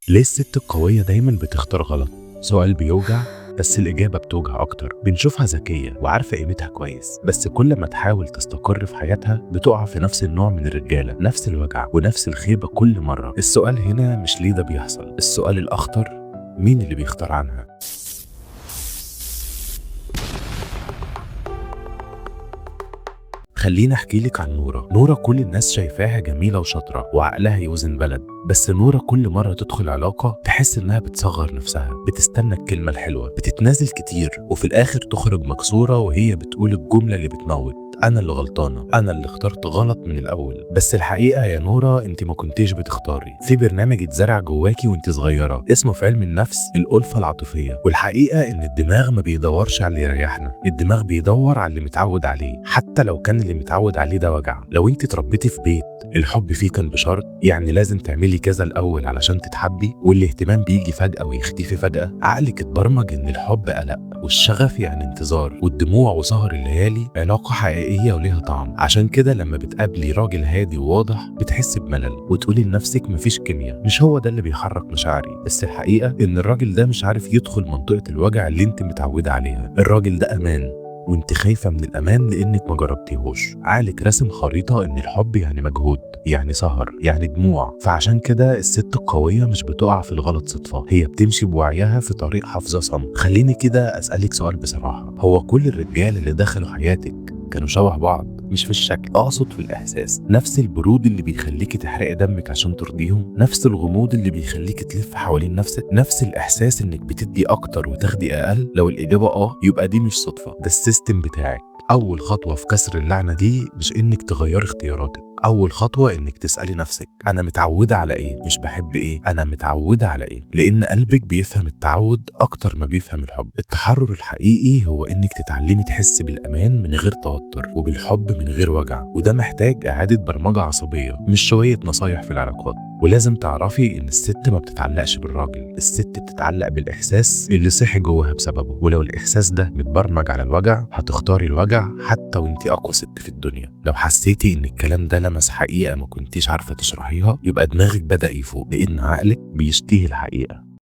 ليه الست القوية دايما بتختار غلط؟ سؤال بيوجع، بس الإجابة بتوجع أكتر. بنشوفها ذكية وعارفة قيمتها كويس، بس كل ما تحاول تستقر في حياتها بتقع في نفس النوع من الرجالة، نفس الوجع ونفس الخيبة كل مرة. السؤال هنا مش ليه ده بيحصل، السؤال الأخطر مين اللي بيختار عنها؟ خليني احكي لك عن نورة. نورة كل الناس شايفاها جميلة وشاطرة وعقلها يوزن بلد، بس نورة كل مرة تدخل علاقة تحس انها بتصغر نفسها، بتستنى الكلمة الحلوة، بتتنازل كتير، وفي الاخر تخرج مكسورة وهي بتقول الجملة اللي بتموت: انا اللي غلطانة، انا اللي اخترت غلط من الاول. بس الحقيقة يا نورة انت ما كنتيش بتختاري. في برنامج اتزرع جواكي وانت صغيرة اسمه في علم النفس الألفة العاطفية، والحقيقة ان الدماغ ما بيدورش على اللي يريحنا، الدماغ بيدور على اللي متعود عليه، حتى لو كان اللي متعود عليه ده وجع. لو انت اتربيتي في بيت الحب فيه كان بشرط، يعني لازم تعملي كذا الاول علشان تتحبي، والاهتمام بيجي فجأة ويختفي فجأة، عقلك اتبرمج ان الحب قلق، والشغف يعني انتظار، والدموع وسهر الليالي علاقة حقيقية وليها طعم. عشان كده لما بتقابلي راجل هادي وواضح بتحسي بملل وتقولي لنفسك مفيش كيمياء، مش هو ده اللي بيحرك مشاعري. بس الحقيقة ان الراجل ده مش عارف يدخل منطقة الوجع اللي انت متعودة عليها. الراجل ده امان، وانت خايفة من الأمان لأنك ما جربتيهوش. عقلك رسم خريطة إن الحب يعني مجهود، يعني سهر، يعني دموع. فعشان كده الست القوية مش بتقع في الغلط صدفة، هي بتمشي بوعيها في طريق حافظة صم. خليني كده أسألك سؤال بصراحة: هو كل الرجال اللي دخلوا حياتك كانوا شبه بعض؟ مش في الشكل، اقصد في الاحساس. نفس البرود اللي بيخليكي تحرقي دمك عشان ترضيهم، نفس الغموض اللي بيخليكي تلف حوالين نفسك، نفس الاحساس انك بتدي اكتر وتاخدي اقل. لو الاجابة اه، يبقى دي مش صدفة، ده ال system بتاعك. اول خطوة في كسر اللعنة دي مش انك تغيري اختياراتك، اول خطوة انك تسالي نفسك: انا متعوده على ايه؟ مش بحب ايه، انا متعوده على ايه؟ لان قلبك بيفهم التعود اكتر ما بيفهم الحب. التحرر الحقيقي هو انك تتعلمي تحسي بالامان من غير توتر، وبالحب من غير وجع، وده محتاج اعاده برمجة عصبية، مش شوية نصايح في العلاقات. ولازم تعرفي ان الست ما بتتعلقش بالراجل، الست بتتعلق بالاحساس اللي صحي جواها بسببه، ولو الاحساس ده متبرمج على الوجع هتختاري الوجع حتى وانت اقوى ست في الدنيا. لو حسيتي ان الكلام ده لمس حقيقة ما كنتيش عارفه تشرحيها، يبقى دماغك بدأ يفوق، لان عقلك بيشتهي الحقيقة.